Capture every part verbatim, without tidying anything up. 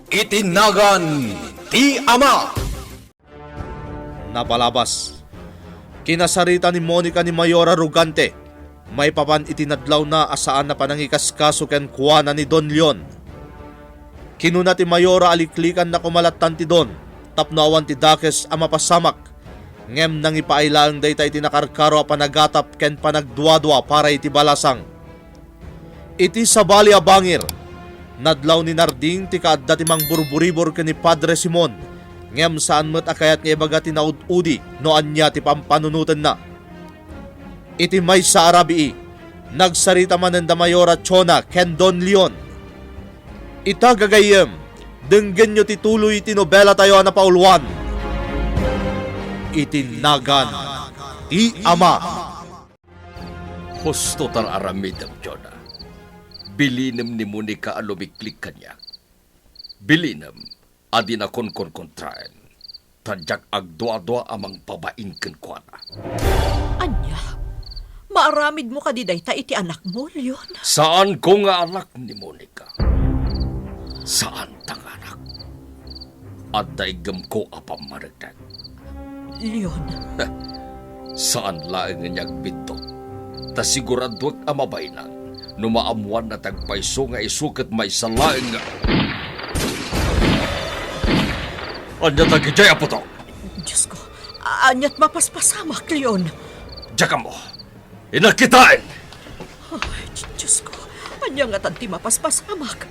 Iti nagan ti Ama. Napalabas, kinasarita ni Monica ni Mayor Arrogante maipapan iti nadlawna a saan a panangikaskaso kenkuana ni Don Leon. Kinuna ti Mayor a aliklikanna koma lattan ti Don tapno awan ti dakes a mapasamak, ngem nangipaay laeng dayta iti nakarkaro a panagatap ken panagduadua para iti balasang. Iti sabali a bangir, nadlaw ni Narding ti kaadda ti mangburburibor ken ni Padre Simon, ngem saan met a kayat nga ibaga ti naud-udi no ania ti pampanunotenna. Iti maysa a rabii, nagsarita manen da Mayora Chona ken Don Leon. Ita, gagayyem, denggenyo ti tuloy ti nobelatayo a napauluan, Iti Nagan ti Ama. Husto ta aramidem, Jonah. Bilinem ni Monica a lumiklik kaniak. Bilinem a dinakon konkontraen, ta diak agduadua a mangpabain kenkuana. Ania? Maaramidmo kadi dayta iti anakmo, Leon? Saanko nga anak ni Monica. Saanta nga anak. Adda iggemko a pammaneknek. Leon. Saan laeng nga agbidto, ta siguraduek a mabainang no maammoanna ti agpayso nga isu ket maysa laeng nga. Ania dagidiay a putok? Diosko, aniat mapaspasamak, Leon? Diak ammo. Innak kitaen! Ay, Di-, Diosko, ania ngatan ti mapaspasamak?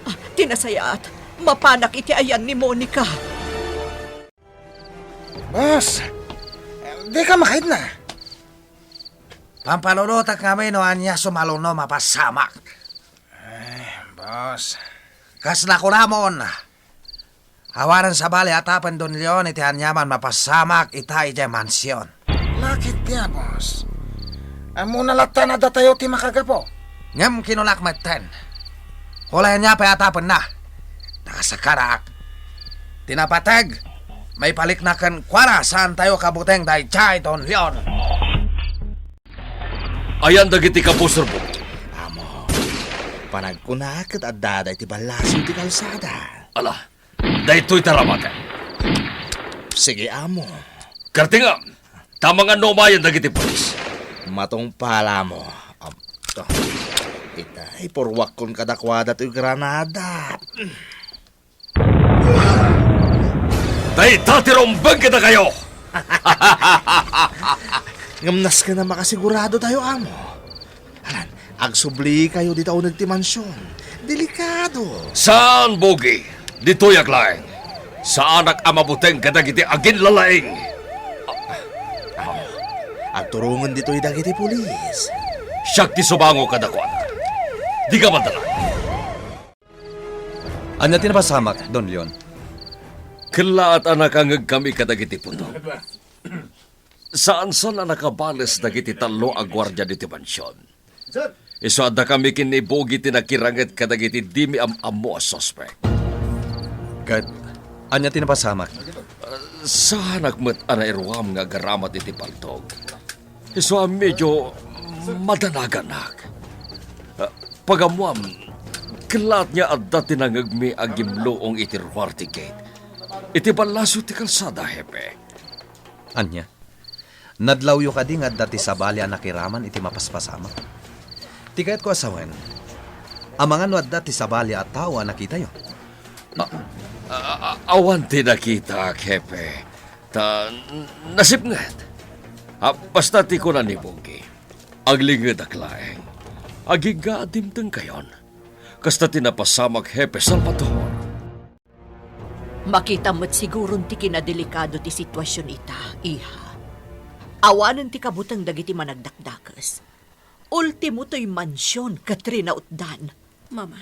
Ah, ti nasayaat, mapanak iti ayan ni Monica. Boss, dika makaidna. Pampanunotek ngamin no ania sumaluno mapasamak. Ay, boss. Kas nakunamon, awanen sabali a tapen Don Leon iti aniaman mapasamak ita idiay mansion. Lakit dia, boss. Ammona latta a datayo ti makagapu. Ngem kinunak metten. Ulianna pay a tapenna. Nakasakarak. Ti napateg, maipalikna kenkuana, saantayo kabuteng daydiay Don Leon. Ayan dagiti kabuserbo. Amo, panagkunak ket addada iti ballaso ti kalsada. Ala, daytoy ti aramaten. Sige, amo. Kartingam, ta mangan no umayen dagiti pulis. Matungpal, amo. Am, to. Ita, ipurwakkon kadakuada toy granada. Dayta ti rumbeng kadakayo! Ngem nasken a makasigurado tayo, amo. Alan, agsubli kayo dita uneg ti mansion. Delikado. Saan, Bogi. Ditoyak laeng. Saanak a mabuteng kadagiti aginlalaing. Amo, agturongen ditoy dagiti pulis. Siak ti subango kadakuada. Dika madala. Ania ti napasamak, Don Leon? Kellaat a nakangegkami kadagiti putok. Saan-saan a nakabales dagiti tallo a guardia diti mansion. Isu addakami ken ni Bogi ti nakiranget kadagiti dimi am-ammo a suspek. Ket ania ti napasamak? Saanak met a nairuam nga agaramat iti paltog. Isu a medio madanaganak. Ah, pagammoam, kellaat nga adda ti nangngegmi a gimluong iti ruar ti gate. Iti ballaso ti kalsada, Hepe. Ania? Nadlawyo kadi nga adda ti sabali a nakiraman iti mapaspasamak? Ti kayatko a sawen, amangan no adda ti sabali a tao a nakitayo? A-, a-, a-, awan ti nakitak, Hepe. Ta n-, nasipnget. A, basta ti kuna ni Bogi, aglingedak laeng. Agingga a dimtengkayon. Kasta ti napasamak, Hepe Salvador. Makita met siguron ti kinadelikado ti situasion ita, iha. Awanen ti kabuteng dagiti managdakdakes. Ultimo toy mansion ket rinautdan. Mama.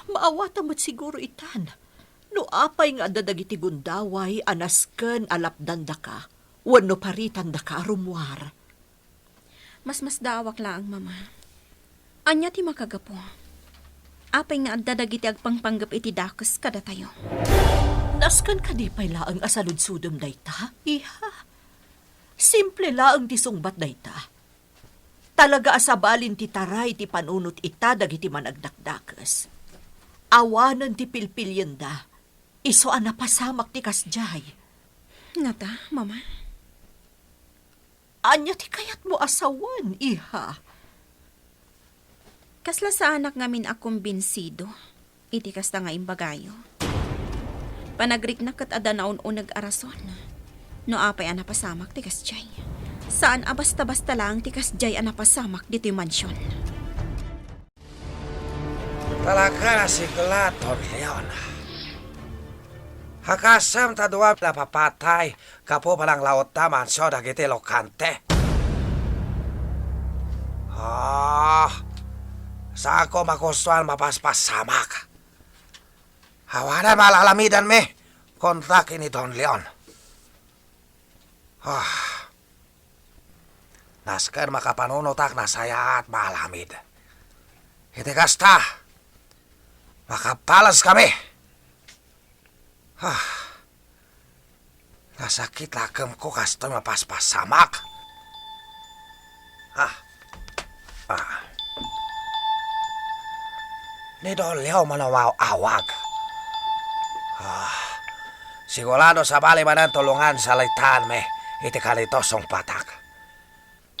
Maawatan met siguro itan no apay nga adda dagiti gundaway a nasken a lapdandaka wenno paritandaka a rummuar. Masmasdaawak laeng, Mama. Ania ti makagapu? Apay nga adda dagiti agpangpanggep iti dakes kadatayo? Nasken kadi pay laeng a saludsodem dayta, iha? Simple laeng ti sungbat dayta. Talaga a sabalin ti taray ti panunot ita dagiti managdakdakes. Awanen ti pilpilienda. Isu a napasamak ti kasdiay. Ngata, Mama? Ania ti kayatmo a sawen, iha? Kasla saanak ngamin a kumbinsido iti kasta nga imbagayo. Panagriknak ket adda naun-uneg a rason no apay a napasamak ti kasdiay. Saan a basta-basta laeng ti kasdiay a napasamak ditoy mansion. Talaga a sigla, Don Leon. Hakasem ta dua napapatay gapu pananglautta mansion dagiti lokante. Ah, saanko magustuan mapaspasamak. Awanen maalalamidanmi kontra ken ni Don Leon. Ah, nasken makapanunotak nasayaat maalamid. Iti kasta, makapalaskami. Ah, nasakit lakemko kastoy mapaspasamak. Ah. Ah. Ni Don Leo manawaw-awag. Ah. Sigurado sabali manen tulongan salitaanmi iti kanito sungpatak.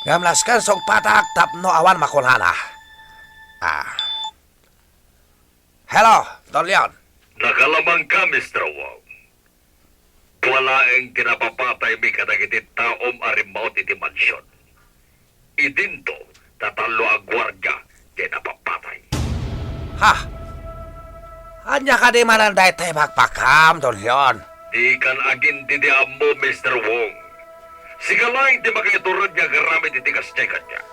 Ngem nasken sungpatak tapno awan makunana. Ah. Hello, Don Leon. Nakalamangka, Mister Wong. Dua laeng ti napapataymi kadagiti taom a rimmaut iti mansion. Idinto ta tallo a guardia ti napapatay. Ha? Ania kadi manen daytoy pakpakam, Don Leon? Dikan agintidi ammo, Mister Wong. Sika laeng ti makaitured nga agaramid iti kasdiay kaniak.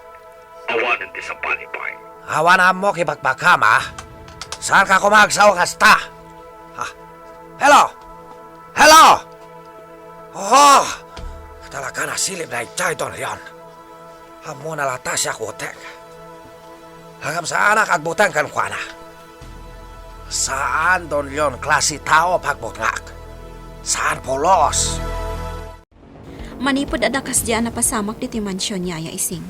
Awanen ti sabali pay. Awan ammok ibagbaga, ma. Saanka koma agsao kasta? Ha? Hello? Hello? Oh, talaga nasilip daytoy, Don Leon. Ammona latta siak utek. Ngem saanak agbuteng kenkuana. Saan, Don Leon, klase tao pagbutengak. Saan pulos. Manipud adda kasdiay a napasamak ditoy mansion, Yaya Ising.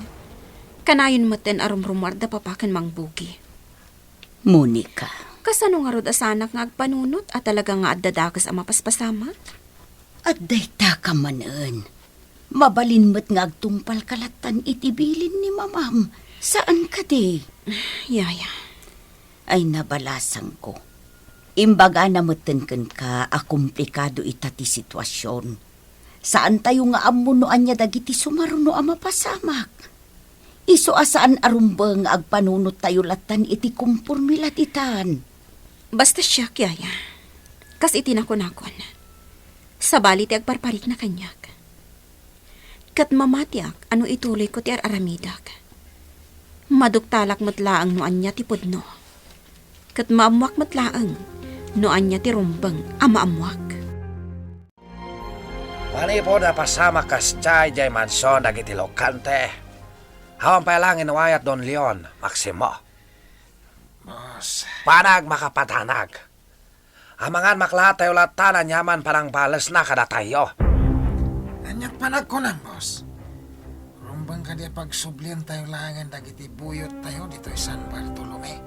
Kanayon metten a rumrumuar da Papa ken Mang Bugi. Monica. Kasano ngarud a saanak nga agpanunot a talaga nga adda dakes a mapaspasamak? Adda ita ka manen. Mabalin met nga agtungpalka lattan iti bilin ni Mamam. Saan kadi? Yaya. Ay, nabalasangko. Imbagana metten kenka a komplikado ita ti situasion. Saantayo nga ammo no ania dagiti sumaruno a mapasamak. Isu a saan a rumbeng nga agpanunottayo lattan iti komporme la ditan. Basta siak, Yaya. Kas iti nakunakon, sabali ti agparparikna kaniak. Ket mamatiak a no ituloyko ti ar-aramidak. Maduktalak met laeng no ania ti pudno. Ket maammoak met laeng no ania ti rumbeng a maammoak. Manipud a pasamak kasdiay idiay mansion dagiti lokante, awan pay laeng inuwayat, Don Leon, Maximo. Boss. Panag makapadanag. Amangan maklatayo latta aniaman panangbalesna kadatayo. Ania't panagkunam, boss? Rumbeng kadi a pagsublientayo laengen dagiti buyottayo ditoy San Bartolome?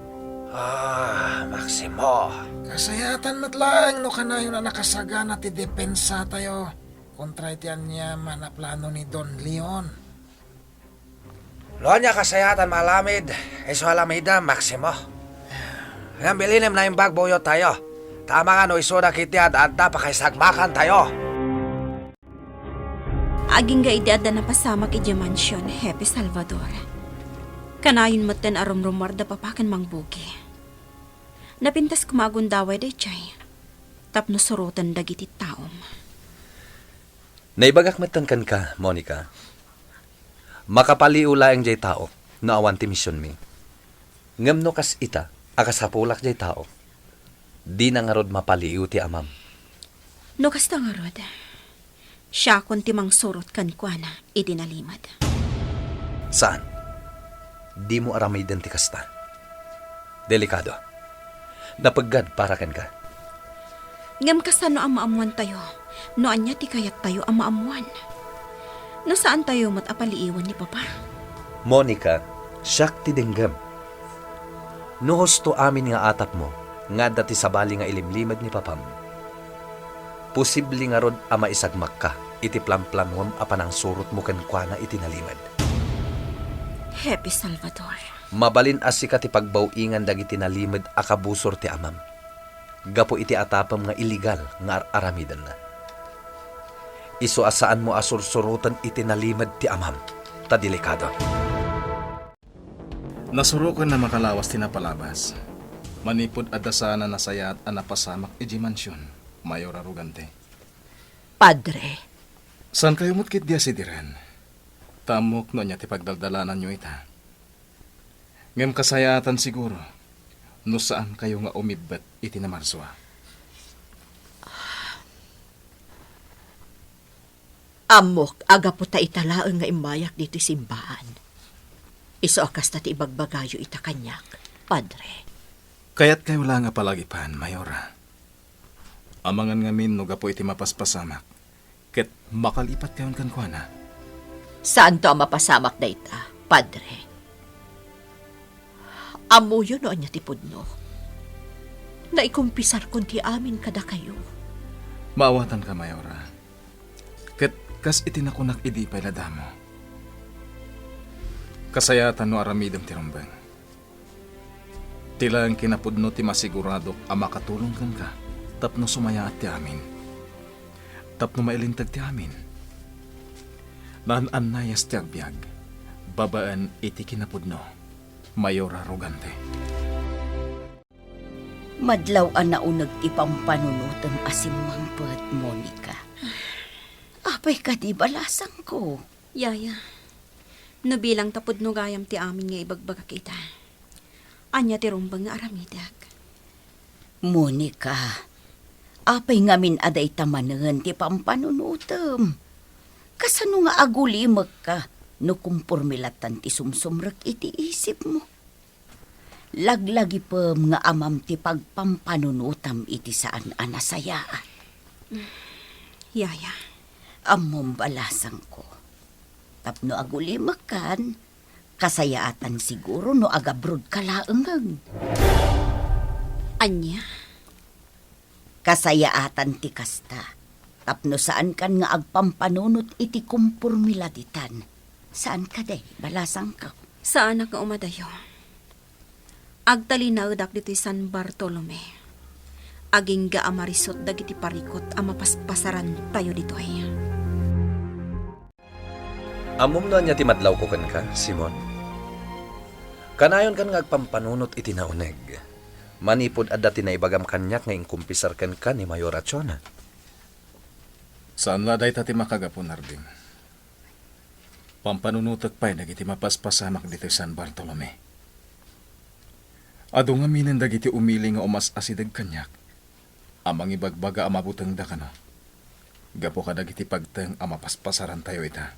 Ah, Maximo. Kasayaatan met laeng no kanayon a nakasagana ti depensatayo kontra iti aniaman a plano ni Don Leon. No ania kasayaatan maalamid, isu alamidem, Maximo. Ngem bilinim naimbag buyottayo. Ta amangan no isuda ketdi adda pakaisagmakantayo. Agingga idi adda napasamak idiay mansion, Hepe Salvador. Kanayon metten a rumrumuar da Papa ken Mang Bugi. Napintas koma a gundaway daydiay tapno suroten dagiti taom. Naibagak metten kenka, Monica. Makapaliiw laeng diay taok no awan ti misionmi. Ngem no kas ita a kasapulak diay taok, dina ngarud mapaliiw ti amam. No kasta ngarud, siakon ti mangsurot kenkuana iti nalimed. Saan? Dimo aramiden ti kasta. Delikado. Napeggad para kenka. Ngem kasano a maammoantayo no ania ti kayattayo a maammoan? No saantayo met a paliiwen ni Papa? Monica, siak ti denggem. No husto amin nga atapmo, nga adda ti sabali nga ilimlimed ni papam. Posible ngarud a maisagmakka iti planplanuem a panangsurotmo kenkuana iti nalimed. Hepe Salvador. Mabalin a sika ti pagbaw-ingan dagiti nalimed a kabusor ti amam, gapu iti atapem nga illegal nga ar-aramidenna. Isu a saanmo a sursuroten iti nalimed ti amam, ta delikado. Nasuroken a makalawas ti napalabas, manipud adda saan a nasayaat a napasamak idiay mansion, Mayor Arrogante. Padre. Saankayo met ketdi a sideren, ta ammok no ania ti pagdaldalananyo ita. Ngem kasayaatan siguro no saankayo nga umibbet iti namarsua. Ammok a gapu ta ita laeng nga immayak ditoy simbaan. Isu a kasta ti ibagbagayo ita kaniak, Padre. Kayatkayo laeng a palagipan, Mayora. Amangan ngamin no gapu iti mapaspasamak, ket makalipatkayon kenkuana. Saanto a mapasamak dayta, Padre. Ammoyo no ania ti pudno. Naikumpisarkon ti amin kadakayo. Maawatanka, Mayora. Ket kas iti nakunak idi pay la damo, kasayaatan no aramidem ti rumbeng. Ti laeng kinapudno ti masiguradok a makatulong kenka tapno sumayaat ti amin. Tapno mailinteg ti amin, naan-annayas ti agbiag babaen iti kinapudno, Mayora Rogante. Madlaw a nauneg ti pampanunotem a simmangpet, Monica. Apay kadi balasangko? Yaya, no bilang ta pudno gayam ti amin nga ibagbagak ita, ania ti rumbeng nga aramidek? Monica, apay ngamin a dayta manen ti pampanunotem? Kasano nga agulimekka no kumporme lattan ti sumsumrek iti isipmo? Laglagipem nga amam ti pagpampanunotam iti saan a nasayaat. Yaya. Ammom balasangko. Tapno agulimekkan, kasayaatan siguro no agabrodka laengen. Ania? Kasayaatan ti kasta, tapno saankan nga agpampanunot iti kumpormiladitan. Saan kadi, balasangko? Saanak nga umadayo. Agtalinaedak ditoy San Bartolome. Agingga a marisut dagiti parikut a mapaspasarantayo ditoy. Ammom no ania ti madlawko kenka, Simon? Kanayonkan nga agpampanunot iti nauneg, manipud adda ti naibagam kaniak nga inkumpisar kenka ni Mayor Aciona. Saan la dayta ti makagapu, Narding. Pampanunotek pay dagiti mapaspasamak ditoy San Bartolome. Adu ngaminen dagiti umili nga umas-asideg kaniak a mangibagbaga a mabutengda kano, gapu kadagiti pagteng a mapaspasarantayo ita.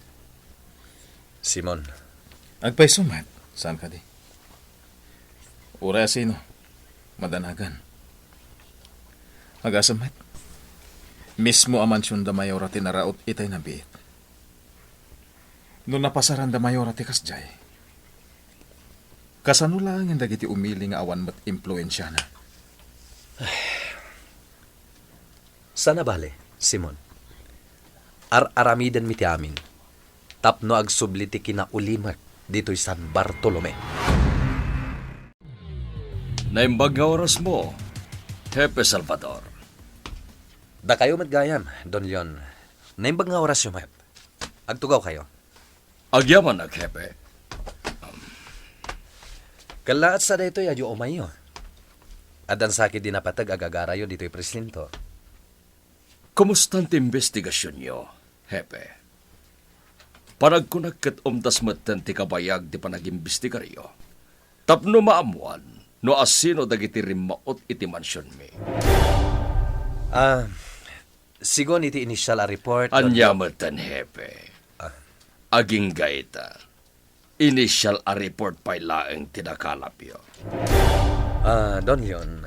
Simon. Agpayso met, saan kadi? Uray a sino, madanagan. Agasem met, mismo a mansion da Mayora ti naraot itay nabiit. No napasaran da Mayora ti kasdiay, kasano laengen dagiti umili nga awan met impluensiana? Saan a bale, Simon. Ar-aramidenmi ti amin tapno agsubli ti kinaulimek ditoy San Bartolome. Naimbag nga orasmo, Hepe Salvador. Dakayo met gayam, Don Leon. Naimbag nga orasyo met. Agtugawkayo. Agyamanak, Hepe. Kellaat sa daytoy a diyo umayyo. Addan sakit di napateg a gagarayo ditoy presinto. Kumustan ti imbestigasionyo, Hepe? Panagkunak ket umtas metten ti kabayag ti panagimbestigaryo tapno maammoan no asino dagiti rimmaot iti mansionmi. Ah, sigun iti initial a report, Ania metten, Hepe? Ah. Agingga ita. Initial a report pay laeng ti nakalapyo. Ah, Don Leon,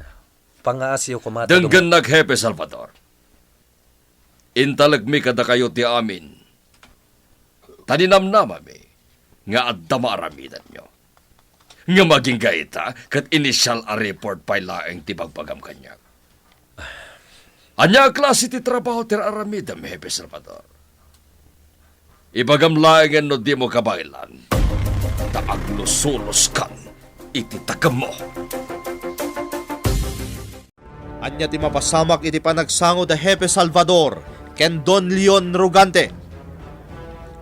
pangaasiyo koma ta dum- Denggennak, Hepe Salvador. Intalekmi kadakayo ti amin. Ta ninamnamami nga adda maaramidanyo. Ngem agingga ita, ket initial a report pay laeng ti bagbagam kaniak. Ania a klase ti trabaho ti ar-aramidem, Hepe Salvador? Ibagam laengen no dimo kabaelan, ta aglusoloskan iti takemmo. Ania ti mapasamak iti panagsango da Hepe Salvador ken Don Leon Rogante?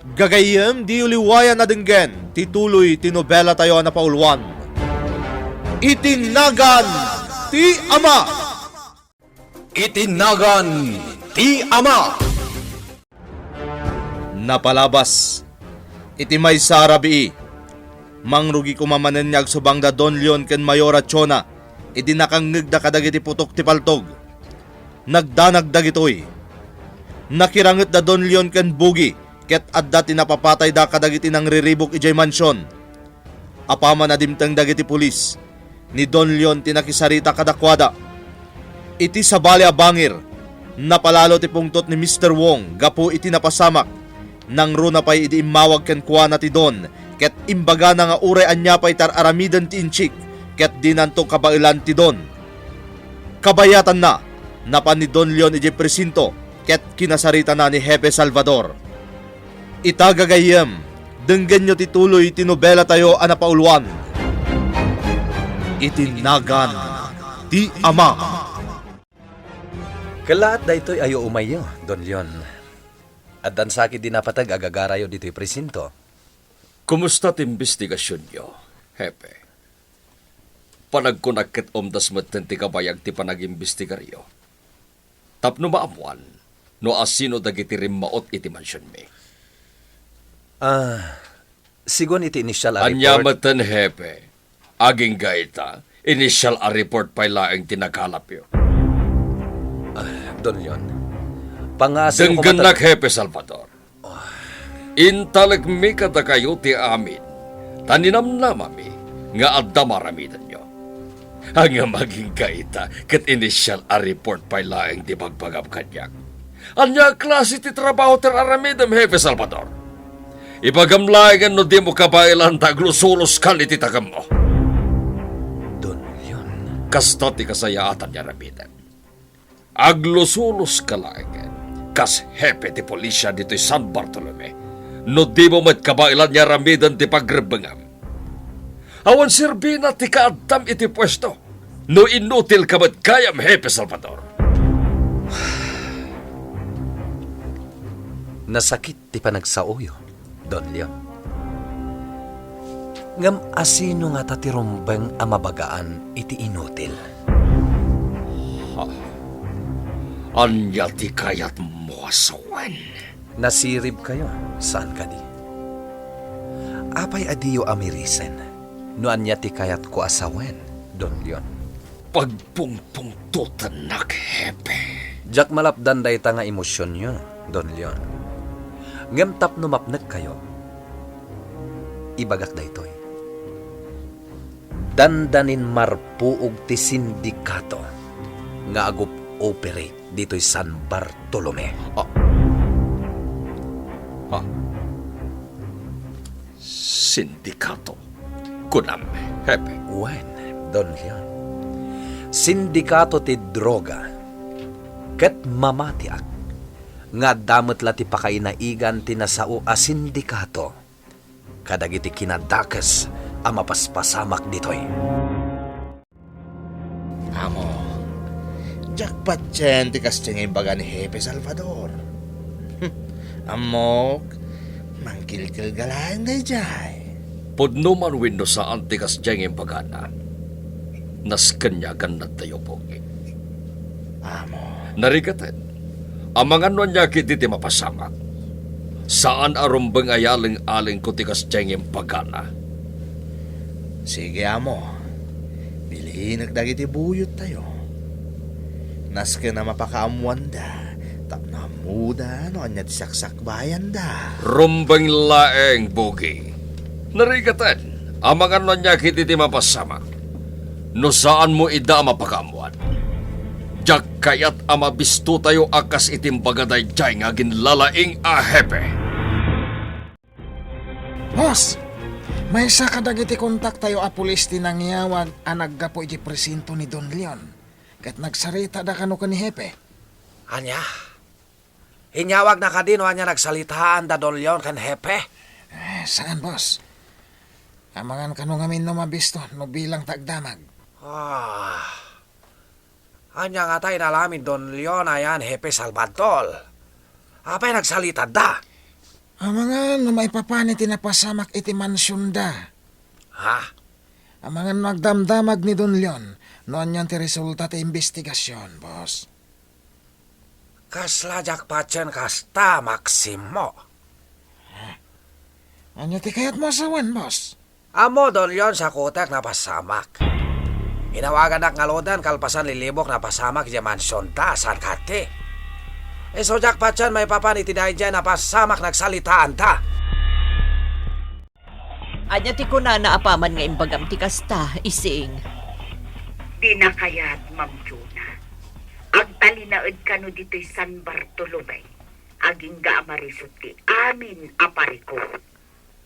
Gagayyem, diyo liwayan a denggen ti tuloy ti nobelatayo a napauluan, Iti Nagan ti Ama. Iti Nagan ti Ama. Napalabas. Iti maysa a rabii, mangrugi koma manen nga agsubangda Don Leon ken Mayora Chona idi nakangngegda kadagiti putok ti paltog. Nagdanag dagitoy. Nakirangetda Don Leon ken Bugi ket adda ti napapatayda kadagiti nangriribuk idiay mansion. Apaman a dimteng dagiti pulis, ni Don Leon ti nakisarita kadakuada. Iti sabali a bangir, napalalo ti pungtot ni Mister Wong gapu iti napasamak. Nangruna pay idi immawag kenkuana ti Don ket imbagana nga uray ania pay ti ar-aramiden ti Inchik ket dinanto kabaelan ti Don. Kabayatanna, napan ni Don Leon idiay presinto ket kinasaritana ni Hepe Salvador. Ita gagayyem, denggenyo ti tuloy ti nobelatayo a napauluan, Iti Nagan ti Ama. Kellaat daytoy a yuumayyo, Don Leon. Addan sakit di napateg a gagarayo ditoy presinto. Kumusta ti imbestigasionyo, Hepe? Panagkunak ket umdas metten ti kabayag ti panagimbestigaryo. Tapno maammoan no asino dagiti rimmaot iti mansionmi. Ah, sigun iti initial a report. Ania metten, Hepe? Agingga ita, initial a report pay laeng ti nakalapyo. Ah, Don Leon, pangaasino koma ta- Denggennak, Hepe Salvador. Intalekmi kadakayo ti amin, ta ninamnamami nga adda maaramidenyo. Ngem agingga ita ket initial a report pay laeng ti bagbagam kaniak. Ania a klase ti trabaho ti ar-aramidem, Hepe Salvador? Ibagam laengen no dimo kabaelan ta aglusoloskan iti takemmo. Don Leon. Kasta ti kasayaatan ti aramidem. Aglusoloska laengen kas hepe ti polisia ditoy San Bartolome no dimo met kabaelan nga aramiden ti pagrebbengam. Awan serbina ti kaaddam iti puesto no inutilka met gayam, Hepe Salvador. Nasakit ti panagsaoyo, Don Leon. Ngem asino ngata ti rumbeng a mabagaan iti inutil? Ha? Ania ti kayatmo a sawen? Nasiribkayo, saan kadi? Apay a diyo amirisen no ania ti kayatko a sawen, Don Leon? Pagpungpungtotennak, Hepe. Diak malapdan dayta nga emosionyo, Don Leon. Ngem tapno mapnekkayo, ibagak daytoy. Dandanin marpuog ti sindikato nga agup-operate ditoy San Bartolome. Ah. Ah. Sindikato, kunam, Hepe? Wen, Don Leon. Sindikato ti droga. Ket mamatiak nga adda met la ti pakainaigan ti nasao a sindikato kadagiti kinadakes a mapaspasamak ditoy. Amo, diak patien ti kasdiay nga imbaga ni Hepe Salvador. Ammok, mangkilkilga laeng daydiay. Pudno man wenno saan ti kasdiay nga imbagana, nasken nga agannadtayo, Pogi. Amo. Narigaten, amangan no ania ketdi ti mapasamak. Saan a rumbeng a yaleng-alengko ti kasdiay nga imbagana. Sige, amo. Bilinek dagiti buyottayo. Nasken a mapakaammoanda tapno ammoda no ania ti saksakbaayanda. Rumbeng laeng, Pogi. Narigaten, amangan no ania ketdi ti mapasamak. No saanmo ida a mapakaammoan, diak kayat a mabistotayo a kas iti imbaga daydiay nga aginlalaing a hepe. Boss! Maysa kadagiti kontaktayo a pulis ti nangyawag a naggapu iti presinto ni Don Leon, ket nagsaritada kano ken ni Hepe. Ania? Inyawagna kadi no ania nagsalitaan da Don Leon ken Hepe? Eh, saan, boss. Amangan kano ngamin no mabisto no bilang ta agdamag. Ah. Ania ngata inalamin Don Leon ayan Hepe Salvador? Apay nagsalitada? Amangan no maipapan iti napasamak iti mansionda. Ha? Amangan no agdamdamag ni Don Leon no anian ti resulta ti imbestigasion, boss. Kasla jackpotyen kasta, Maximo? Ania ti kayatmo a sawen, boss? Ammo, Don Leon, sakutek napasamak. Inawaganak ngaruden kalpasan lilibok napasamak idiay mansionda, saan kadi? Isu jackpotyen maipapan iti daydiay napasamak nagsalitaanda. Ania ti kunana apaman nga imbagam ti kasta, Ising? Dina kayat, Ma'am Juna. Agtalinaed kano ditoy San Bartolome. Agingga a marisut ti amin a parikut.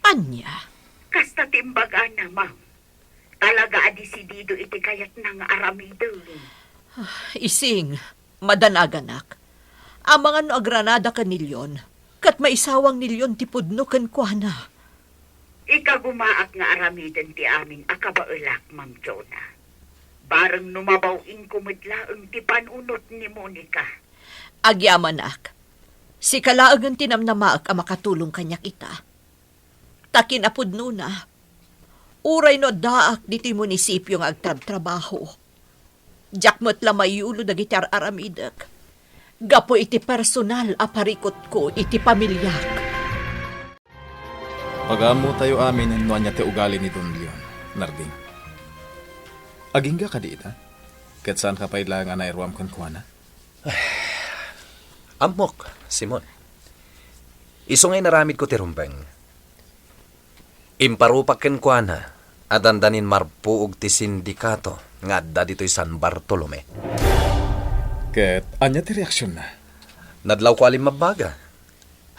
Ania? Kasta ti imbagana, ma'am. Talaga a desidido iti kayatna nga aramiden. Ah, Ising, madanaganak. Amangan no agranada ken ni Leon, ket maisawang ni Leon ti pudno kenkuana. Ikagumaak nga aramiden ti amin a kabaelak, Ma'am Jona. Bareng no mabaw-ingko met laeng ti panunot ni Monica. Agyamanak, sika laengen ti namnamaek a makatulong kaniak ita. Ta kinapudnona, uray no addaak ditoy munisipio nga agtrabtrabaho, diak met la mayulo dagiti ar-aramidek gapu iti personal a parikutko iti pamiliak. Pagaammotayo amin no ania ti ugali ni Don Leon, Narding. Agingga kadi ita? Ket saanka pay laeng a nairuam kenkuana? Ammok, Simon. Isu nga inaramidko ti rumbeng. Imparupak kenkuana a dandanin marpuog ti sindikato nga adda ditoy San Bartolome. Ket ania ti reaksionna? Nadlawko a limmabbaga.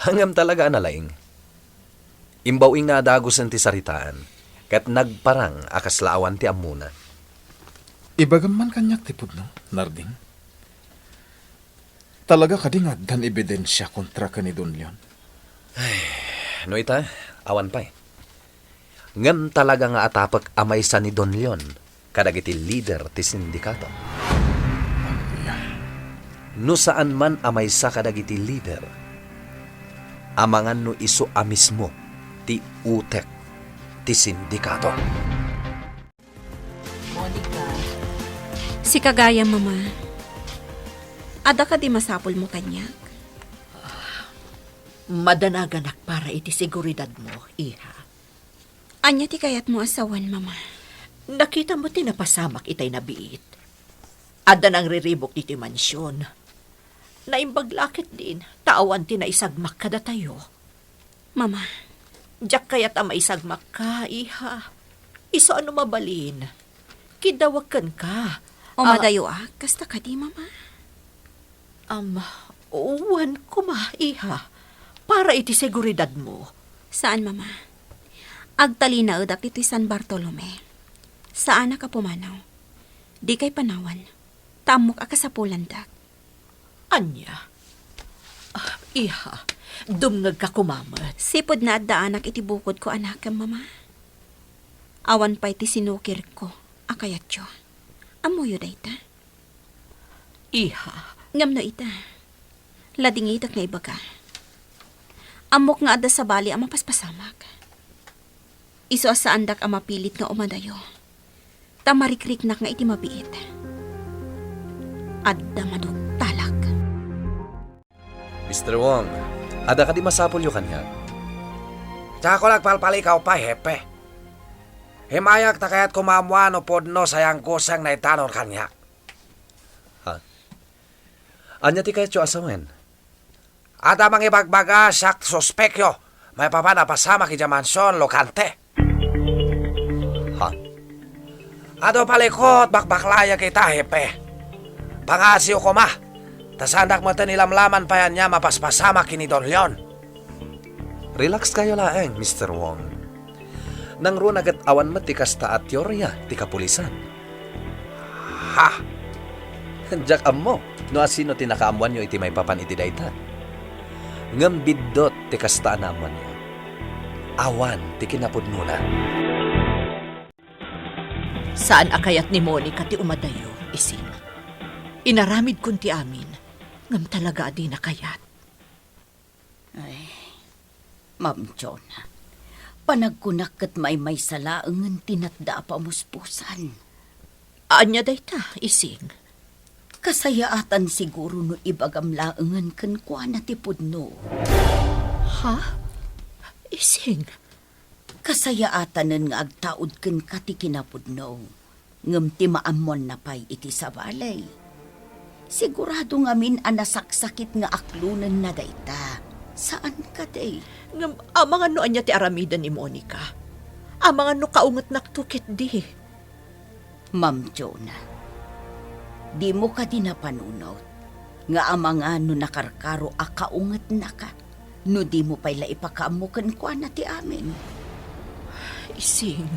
Ngem talaga a nalaing. Imbaw-ingna a dagusen ti saritaan, ket nagparang a kasla awan ti ammona. Ibagam man kaniak ti pudno, Narding. Talaga kadi nga addan ebidensia kontra ken ni Don Leon? Ay, no ita, awan pay. Ngem talaga nga atapek a maysa ni Don Leon kadagiti lider ti sindikato. Ania? No saan man a maysa kadagiti lider, amangan no isu a mismo ti utek ti sindikato. Monica. Sika gayam, Mama. Adda kadi masapulmo kaniak? Madanaganak para iti seguridadmo, iha. Ania ti kayatmo a sawen, Mama? Nakitamo ti napasamak itay nabiit. Adda nangriribuk ditoy mansion. Naimbag la ketdin, ta awan ti naisagmak kadatayo. Mama. Diak kayat a maisagmakka, iha. Isu a no mabalin, kiddawek kenka. Umadayoak, kasta kadi, Mama? Am, wen koma, iha. Para iti seguridadmo. Saan, Mama. Agtalinaedak ditoy San Bartolome. Saanak a pumanaw. Dikay panawan. Ta ammok a kasapulandak. Ania? Ah, iha, dumngegka koma met. Sipud naaddaanak iti bukodko a nakem, Mama. Awan pay ti sinukirko a kayatyo. Ammoyo dayta? Iha. Ngem no ita, ladingitek nga ibaga. Ammok nga adda sabali a mapaspasamak. Isu a saandak a mapilit nga umadayo. Ta marikriknak nga iti mabiit, adda maduktalak. Mister Wong, adda kadi masapulyo kaniak? Diakon agpalpalikaw pay, Hepe. Immayak ta kayatko maammoan no pudno sa yangkoseng naitanon kaniak. Ha? Ania ti kayatyo a sawen? Adda mangibagbaga siak suspekyo maipapan a pasamak idiay mansion, Locante. Ha? Adu palikut, bakbaklayek ita, Hepe. Pangasiw koma, ta saandak metten ilamlaman pay ania mapaspasamak ken ni Don Leon. Relax kayo laeng, Mister Wong. Nangruna ket awan met ti kasta a teoria ti kapulisan. Ha! Diak ammo no asino ti nakaammoanyo iti maipapan iti dayta. Ngem biddut ti kasta a naammoanyo. Awan ti kinapudnona. Saan a kayat ni Monica ti umadayo, Ising. Inaramidkon ti amin, ngem talaga a dina kayat. Ay, Ma'am Jonah, panagkunak ket maymaysa laengen ti natda a pamuspusan. Ania dayta, Ising? Kasayaatan siguro no ibagam laengen kenkuana ti pudno. Ha? Ising? Kasayaatanen nga agtaud kenka ti kinapudno, ngem ti maammoanna pay iti sabali. Sigurado ngamin a nasaksakit nga aklonenna dayta. Saan kadi? Ngem amangan no ania ti aramiden ni Monica? Amangan no kaungetnakto ketdi? Ma'am Jonah, dimo kadi napanunot nga amangan no nakarkaro a kaungetnaka no dimo pay la ipakaammo kenkuana ti amin? Ising.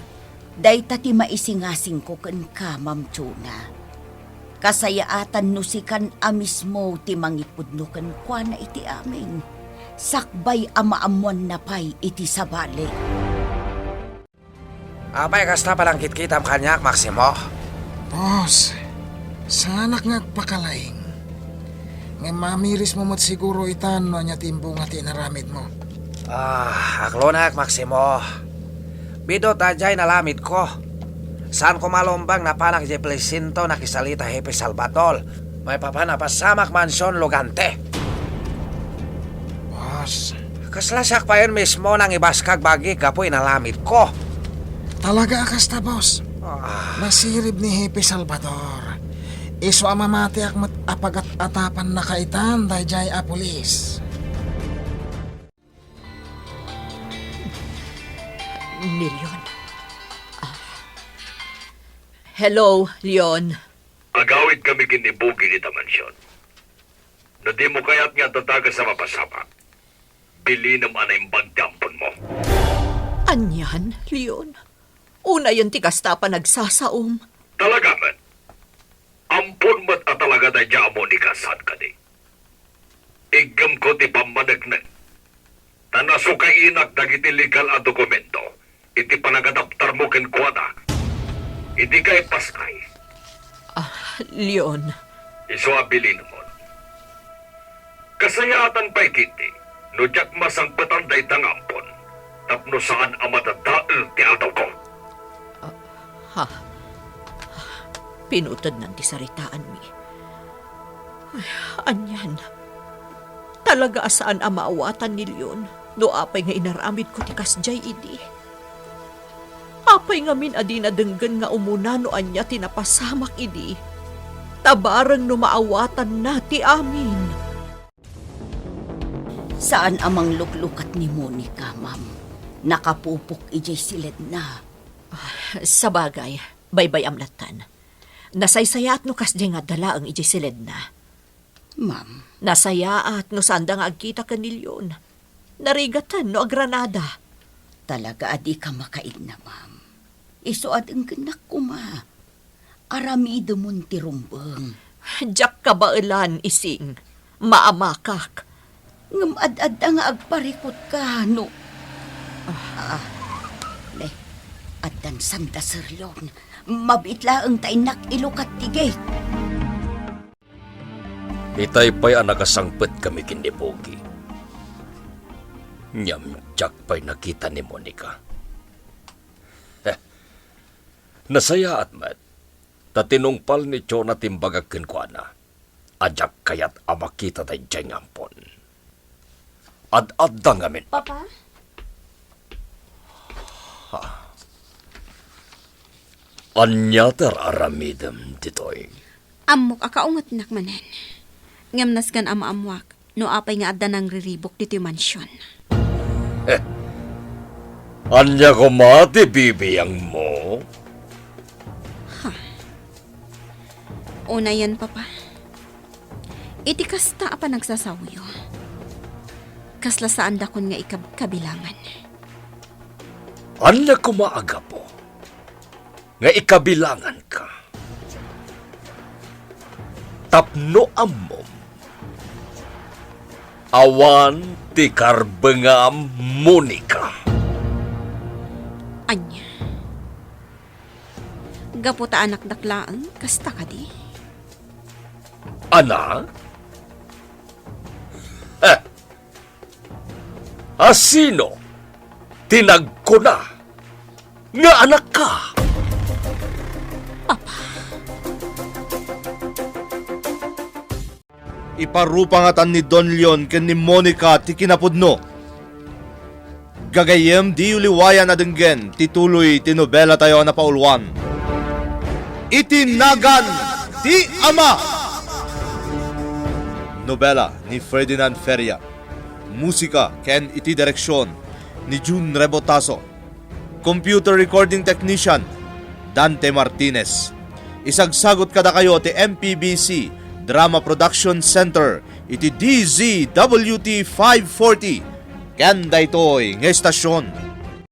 Dayta ti maisingasingko kenka, Ma'am Jonah. Kasayaatan no sikan a mismo ti mangipudno kenkuana iti amin, sakbay a maammoanna pay iti sabali. Apay kasta panangkitkitam kaniak, Maximo? Boss, saanak nga agpakalaing. Ngem mamirismo met siguro itan no ania ti imbunga ti inaramidmo. Ah, aklonek, Maximo. Biddut a diay nalamidko. Saan koma lumbeng napanak idiay presinto nakisalita Hepe Salvador. Maipapan a pasamak mansion Lugante. Boss. Kasla siak payen mismo nangibaskag bagi gapu inalamidko. Talaga a kasta, boss. Ah. Nasirib ni Hepe Salvador. Isu a mamatiak met a pagat-atapannaka itan daydiay a pulis. Ni Leon. Ah. Hello, Leon. Agawid kami ken ni Bugi dita mansion. No dimo kayat nga adda dakes a mapasamak, bilinem a naimbag ti amponmo. Anian, Leon? Unayen ti kasta a panagsasaom. Talaga met. Ampon met a talaga daydiay a Monica, saan kadi? Iggemko ti pammaneknek. Ta nasukainak dagiti legal a dokumento iti panagadaptarmo kenkuana. Idi kaipaskay. Ah, Leon. Isu a bilinemon. Kasayaatan pay ketdi no diak masangpetan dayta nga ampon tapno saan a madadael ti adawko. Ah, ha? Pinutednan ti saritaanmi. Ay, anian? Talaga a saan a maawatan ni Leon no apay nga inaramidko ti kasdiay idi. Apay ngamin a dina denggen nga umuna no ania ti napasamak idi? Ta bareng no maawatanna ti amin. Saan a mangluklukat ni Monica, ma'am. Nakapupok idiay siledna. Ah, sabagay, baybay-am lattan. Nasaysayaat no kasdiay nga adda laeng idiay siledna. Ma'am. Nasayaat no saanda nga agkita ken ni Leon. Narigaten no agranada. Talaga a dika makaidna, ma'am. Isu a denggennak koma. Aramidemon ti rumbeng. Diak kabaelan, Ising. Maamakak. Ngem ad-adda nga agparikutka no. Ah, ne, addan sanda, Sir Leon. Mabiit laeng ta innak ilukat ti gate. Itay pay a nakasangpetkami ken ni Pogi. Ngem diak pay nakita ni Monica. Heh. Nasayaat met, ta tinungpal ni Jonah ti imbagak kenkuana a diak kayat a makita daydiay nga ampon. Ad-adda ngamin. Papa? Ha? Ania ti ar-aramidem ditoy? Ammok a kaungetnak manen. Ngem nasken a maammoak no apay nga adda nangriribuk ditoy mansion. Eh, ania koma ti bibiangmo? Ha? Unayen, Papa. Iti kasta a panagsasaoyo, kasla saandakon nga ikab-, kabilangan. Ania koma a gapu nga ikabilanganka? Tapno ammom, awan ti karbengam, Monica. Ania? Gapu ta anakdak laeng, kasta kadi? Anak? Eh, a sino ti nagkuna nga anakka? Papa. Iparupangatan ni Don Leon ken ni Monica ti kinapudno. Gagayyem, diyo liwayan a denggen ti tuloy ti nobelatayo a napauluan, Iti Nagan ti Ama. Nobela ni Ferdinand Feria. Musika ken iti direksyon ni Jun Rebotazo. Computer recording technician, Dante Martinez. Isagsagut kadakayo ti M P B C Drama Production Center iti D Z W T five forty. Ken daytoy nga istasyon,